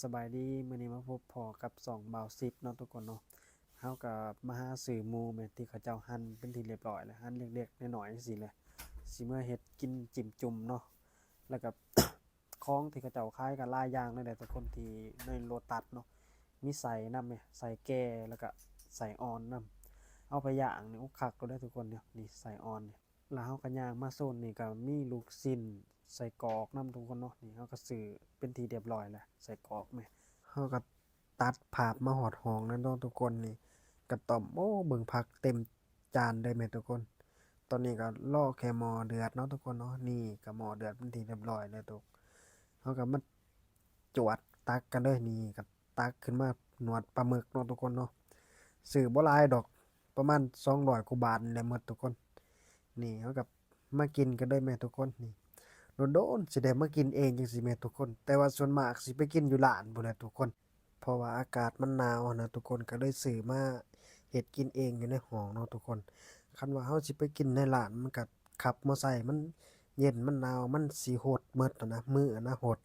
ສະບາຍດີ ມື້ນີ້ມາພົບພໍ້ກັບຊ່ອງບ່າວສິບເນາະທຸກຄົນເນາະ. ເຮົາກໍມາຫາຊື້ໝູແມ່ນ ທີ່ເຂົາເຈົ້າຫັ່ນເປັນທີ່ຮຽບຮ້ອຍແລ້ວ ຫັ່ນເລັກໆນ້ອຍໆຈັ່ງຊີ້ແຫຼະ ຊິເມືອເຮັດກິນຈິ້ມຈຸ່ມເນາະ. ແລ້ວກໍ ຂອງທີ່ເຂົາເຈົ້າຂາຍກໍຫຼາຍຢ່າງເລີຍເດ້ທຸກຄົນ ທີ່ໃນໂລຕັສເນາະ ມີໄສ້ນຳແໝ່ ໄສ້ແກ່ ແລ້ວກໍໄສ້ອ່ອນນຳ ເອົາໄປຍ່າງນີ້ ໂອ້ ຄັກໂລດເດ້ທຸກຄົນເນາະ. ນີ້ໄສ້ອ່ອນນີ້ ແລ້ວເຮົາກໍຍ່າງມາໂຊນນີ້ ກໍມີລູກຊິ້ນ ໄສ້ກອກນຳທຸກຄົນເນາະ. ນີ້ເຮົາກໍຊື້ເປັນທີ່ຮຽບຮ້ອຍແລ້ວ ໄສ້ກອກແໝ່. ເຮົາກໍຕັດພາບມາຮອດຫ້ອງແລ້ວເນາະທຸກຄົນ. ນີ້ກະຕ້ອມ ໂອ້ ເບິ່ງຜັກເຕັມຈານເລີຍແໝ່ທຸກຄົນ. ຕອນນີ້ກໍລໍແຄ່ໝໍ້ເດືອດເນາະທຸກຄົນເນາະ. ນີ້ກໍໝໍ້ເດືອດເປັນທີ່ຮຽບຮ້ອຍແລ້ວທຸກ ເຮົາກໍມາຈວດຕັກກັນເລີຍ. ນີ້ກໍ ຕັກຂຶ້ນມາໜວດປາໝຶກເນາະທຸກຄົນເນາະ. ຊື້ບໍ່ຫຼາຍດອກ ປະມານສອງຮ້ອຍກວ່າບາດນີ້ແຫຼະໝົດທຸກຄົນ. ນີ້ເຮົາກໍມາກິນກັນເລີຍແໝ່ທຸກຄົນ. ນີ້ ໂດນໆຊິໄດ້ມາກິນເອງຈັ່ງຊີ້ແໝ່ທຸກຄົນ ແຕ່ວ່າສ່ວນມາກຊິໄປກິນຢູ່ຮ້ານພຸ້ນແຫຼະທຸກຄົນ ເພາະວ່າອາກາດມັນໜາວຫັ້ນນະທຸກຄົນ ກໍເລີຍຊື້ມາເຮັດກິນເອງຢູ່ໃນຫ້ອງເນາະທຸກຄົນ. ຄັນວ່າເຮົາຊິໄປກິນໃນຮ້ານ ມັນກໍຂັບມໍໄຊ ມັນເຢັນມັນໜາວ ມັນຊິຫົດໝົດຫັ້ນນະ ມືຫັ້ນນະຫົດ.